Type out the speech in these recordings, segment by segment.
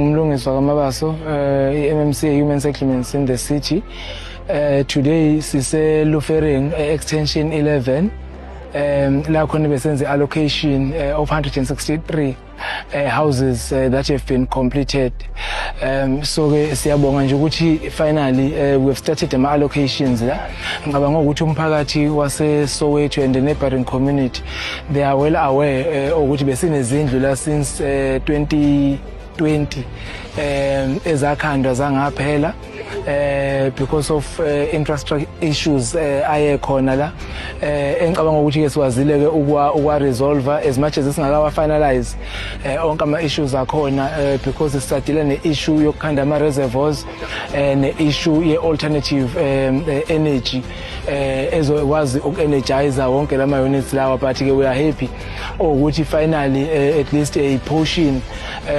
umlungiswa kaMabaso, MMC Human Settlements in the city. Today sise Lufering extension 11. La khona besenze allocation of 163 houses that have been completed. So siyabonga nje ukuthi finally we have started ama allocations la. Ngicabanga ukuthi umphakathi wase Soweto and the neighboring community they are well aware ukuthi besinezindlu la since 2020 ezakhandwa zangaphela because of infrastructure issues ayekhona la engicabanga ukuthi ke siwazile ke ukwa resolve as much as singakawa finalize onke ama issues akhona because sisadila ne issue yokukhanda ama reservoirs ne issue ye alternative energy ezokwazi ukuenergize wonke lama units lawa, but ke we are happy ukuthi finally at least a portion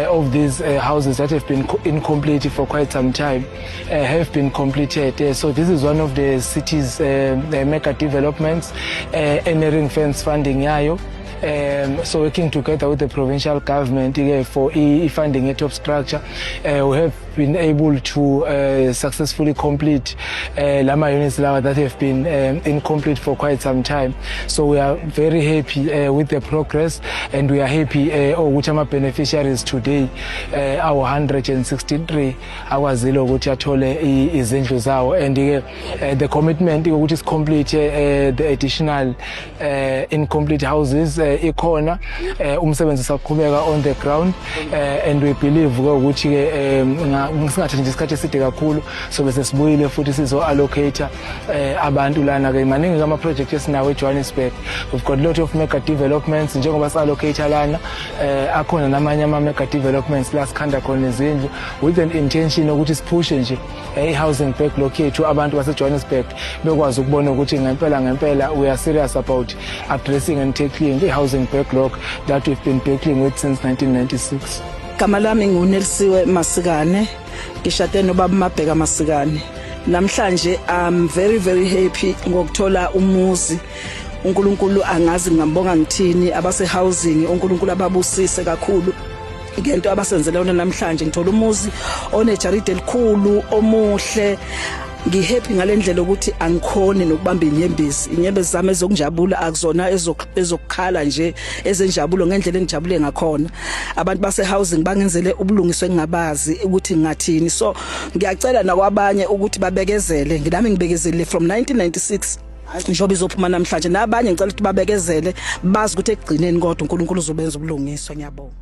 of these houses that have been incomplete for quite some time have been completed. So this is one of the city's mega developments, ring fence funding yayo. So working together with the provincial government for funding a top structure, we have been able to successfully complete Lama units that have been incomplete for quite some time. So we are very happy with the progress, and we are happy which are beneficiaries today, our 163 awazile ukuthi athole izindlu zawo, and the commitment which is complete the additional incomplete houses ikhona, umsebenzi saqhubeka on the ground, and we believe ukuthi singathatha isikhathi eside kakhulu so bese sibuyile futhi sizo allocate abantu lana ke maningi ama projects esinawo eJohannesburg. We've got a lot of mega developments njengoba si-allocate lana, akhona namanye ama mega developments la sikhanda khona izindlu with an intention ukuthi sipushe nje i-housing backlog yethu abantu baseJohannesburg bekwazi ukubona ukuthi ngempela we are serious about addressing and tackling the housing backlog that we've been battling with since 1996. Igama lami nguNelisiwe Masikane, ngishade noBaba Mabheka Masikane. Namhlanje I'm very happy ngokuthola umuzi. uNkulunkulu angazi ngambonga ngithini, abase housing uNkulunkulu ababusise kakhulu ngento abasenzele yona namhlanje. Ngithola umuzi onejaridi elikhulu omuhle. Ngihappy ngalendlela ukuthi angikhoni nokubamba inyembezi zami ezokunjabula akuzona ezokukhala nje ezenjabulo ngendlela engijabule ngakhona. Abantu base housing bangenzele ubulungiswe engabazi ukuthi ngathini, so ngiyacela nakwabanye ukuthi babekezele. Ngilami ngibekezele from 1996 njobe izophuma namhlanje, nabanye ngicela ukuthi babekezele bazi ukuthi ekugcineni kodwa uNkulunkulu uzobenza ubulungiswa. Ngiyabonga.